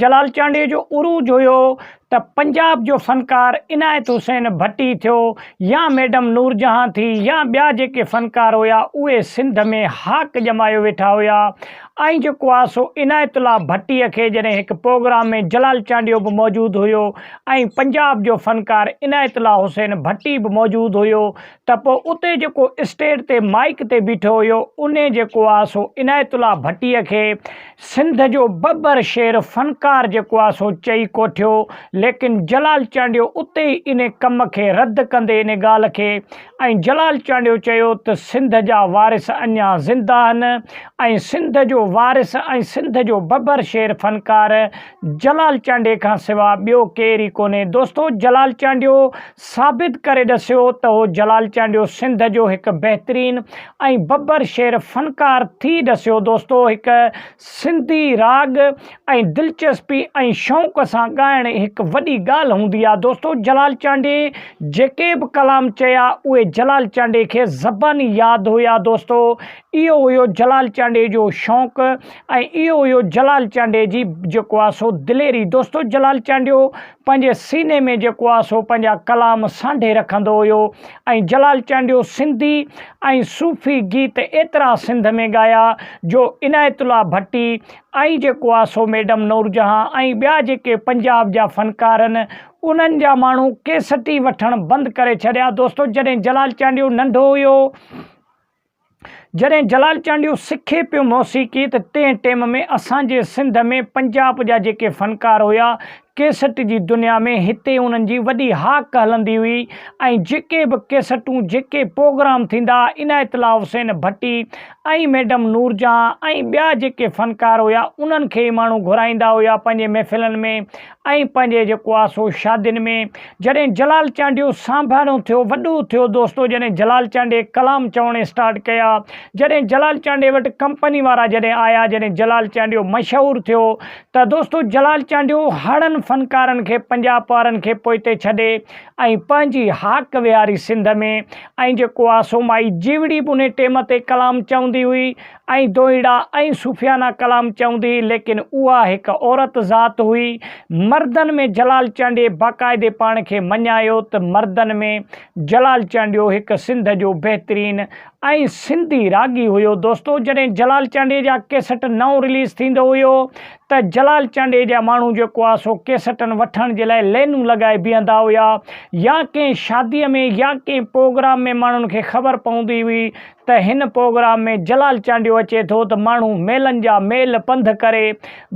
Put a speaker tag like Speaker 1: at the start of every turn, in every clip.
Speaker 1: جلال چانڊيي جو عروج هيو ته پنجاب جو فنڪار عنايت حسين ڀٽي ٿيو يا ميڊم نورجهان ٿي يا ٻيا جيڪي فنڪار هيا اهي سنڌ ۾ هاڪ ڄمايو ويٺا هيا ۽ جيڪو آ سو عنايت الله ڀٽي کي جڏهن هڪ پروگرام ۾ جلال چانڊيو به موجود هيو ۽ پنجاب جو فنڪار عنايت الله حسين ڀٽي به موجود هيو ته پوء اتي جيڪو اسٽيج تي مائيڪ تي بيٺو هيو انهي جيڪو آ سو عنايت الله ڀٽي کي سنڌ جو ببر شير فنڪار جيڪو آ سو چئي ڪوٺيو ليڪن جلال چانڊيو اتي ئي انهي ڪم کي رد ڪندي انهي ڳالهه کي ۽ جلال چانڊيو چيو ته سنڌ جا وارث اڃا زنده آهن ۽ سنڌ جو وارث ۽ سنڌ جو ببر شير فنڪار جلال چانڊيي کان سوا ٻيو ڪير ئي ڪونهي دوستو جلال چانڊيو ثابت ڪري ڏسيو ته هو جلال چانڊيو سنڌ جو هڪ بهترين ۽ ببر شير فنڪار ٿي ڏسيو دوستو هڪ سنڌي راڳ ۽ دلچسپي ۽ شوق سان ڳائڻ هڪ وڏي ڳالهه هوندي آ دوستو جلال چانڊيي جيڪي به ڪلام چيا اهي جلال چانڊيي کي زباني ياد هيا دوستو اهو هيو جلال چانڊيي جو شوق ۽ اهو هيو جلال چانڊيي جي جيڪو آ سو دليري دوستو جلال چانڊيو پنهنجي سيني ۾ جيڪو آ سو پنهنجا ڪلام سانڍي رکندو هيو ۽ جلال چانڊيو سنڌي ۽ صوفي گيت ايترا سنڌ ۾ ڳايا جو عنايت الله ڀٽي ۽ جيڪو آ سو ميڊم نورجهان ۽ ٻيا جيڪي پنجاب جا فنڪارن انهن جا ماڻهو ڪيسٽي وٺڻ بند ڪري ڇڏيا دوستو جڏهن جلال چانڊيو ننڍو هيو. جڏهن جلال چانڊيو سکي پيو موسيقي ته تنهن ٽيم ۾ اسان جي سنڌ ۾ پنجاب جا جيڪي فنڪار هيا ڪيسٽ جي دنيا ۾ هتي انهن جي وڏي هاڪ هلندي هئي ۽ جيڪي به ڪيسٽون جيڪي پوگرام ٿيندا عنايت الله حسين ڀٽي ۽ ميڊم نورجهان ۽ ٻيا جيڪي فنڪار هيا انهن کي ئي ماڻهو گهرائيندا هيا پنهنجي محفلن ۾ ۽ پنهنجي جيڪو آ سو شادين ۾ جڏهن جلال چانڊيو سانڀاڻو ٿيو وڏو ٿيو دوستو جڏهن جلال چانڊيي ڪلام چوڻ اسٽارٽ ڪيا جڏهن جلال چانڊيي وٽ ڪمپني وارا جڏهن آيا جڏهن جلال چانڊيو مشهور ٿيو ته دوستو جلال چانڊيو هڙن فنڪارن کي پنجاب وارن کي پوئتي ڇڏي ۽ پنهنجي هاڪ ويهاري سنڌ ۾ ۽ جيڪو آ سو مائي جيوڙي به انهي ٽيم تي ڪلام چوندي هئي ۽ دوهيڙا ۽ صوفيانه ڪلام چوندي هئي ليڪن اها هڪ عورت ذات هئي. مردن ۾ جلال چانڊيي باقاعدي پاڻ کي مڃايو ته مردن ۾ جلال چانڊيو هڪ سنڌ جو بهترين ۽ سنڌي راڳي هيو. دوستو جڏهن جلال چانڊيي جا ڪيسٽ نئون رليز ٿيندو هيو ته جلال چانڊيي جا ماڻهو جيڪو آ سو ڪيسٽن وٺڻ جي لاء لينون لڳائي بيهندا هيا يا ڪنهن شادي ۾ يا ڪنهن پروگرام ۾ ماڻهن کي خبر پوندي هئي ته هن پروگرام ۾ جلال چانڊيو اچي ٿو ته ماڻهو ميلن جا ميل پنڌ ڪري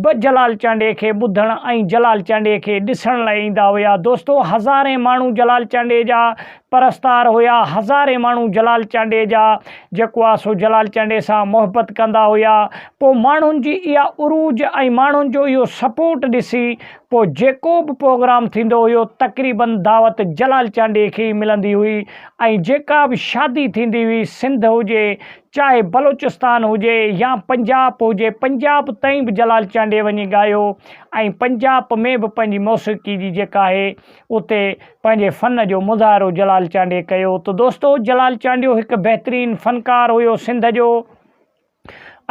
Speaker 1: به جلال چانڊيي کي ٻڌڻ ۽ جلال چانڊيي کي ڏسڻ لاء ايندا هيا دوستو هزارين ماڻهو جلال چانڊيي جا پرستار هيا هزارين ماڻهو جلال چانڊيي جا جيڪو آ سو جلال چانڊيي سان محبت ڪندا هيا پوء ماڻهن جي اها عروج ۽ ماڻهن جو اهو سپورٽ ڏسي پوء جيڪو به پروگرام ٿيندو هيو تقريبن دعوت جلال چانڊيي کي ئي ملندي هئي ۽ جيڪا به شادي ٿيندي هئي سنڌ هجي چاهي بلوچستان هجي يا پنجاب هجي پنجاب تائين به جلال چانڊيي وڃي ڳايو ۽ پنجاب ۾ به پنهنجي موسيقي جي جيڪا آهي اتي پنهنجي فن جو مظاهرو جلال چانڊيي ڪيو ته دوستو جلال چانڊيو هڪ بهترين فنڪار هيو سنڌ جو.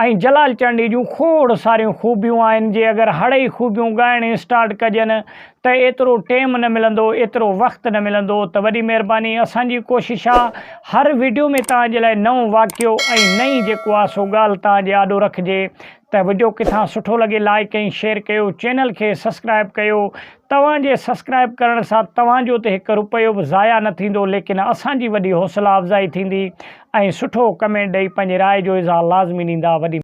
Speaker 1: ۽ جلال چانڊيي جون کوڙ ساريون خوبيون آهن جي اگر هڙئي خوبيون ڳائڻ اسٽارٽ ڪجن ته ايترو ٽيم نه ملندو ايترو وقت نه ملندو ته وڏي مهرباني اسان جي ڪوشش آ هر وڊيو ۾ توهان جي لاء نئون واقعو ۽ نئين جيڪو آ سو ڳالهه توهان جي آڏو رکجي ته وڊيو ڪٿان سٺو لڳي لائيڪ ۽ شيئر ڪيو چينل کي سسڪرائب ڪيو توهان جي سسڪرائب ڪرڻ سان توهان جو ته هڪ روپيو به ضايع نه ٿيندو ليڪن اسان جي وڏي حوصلا افزائي ٿيندي ۽ سٺو ڪمينٽ ڏئي پنهنجي راء جو اظهار لازمي ڏيندا وڏي.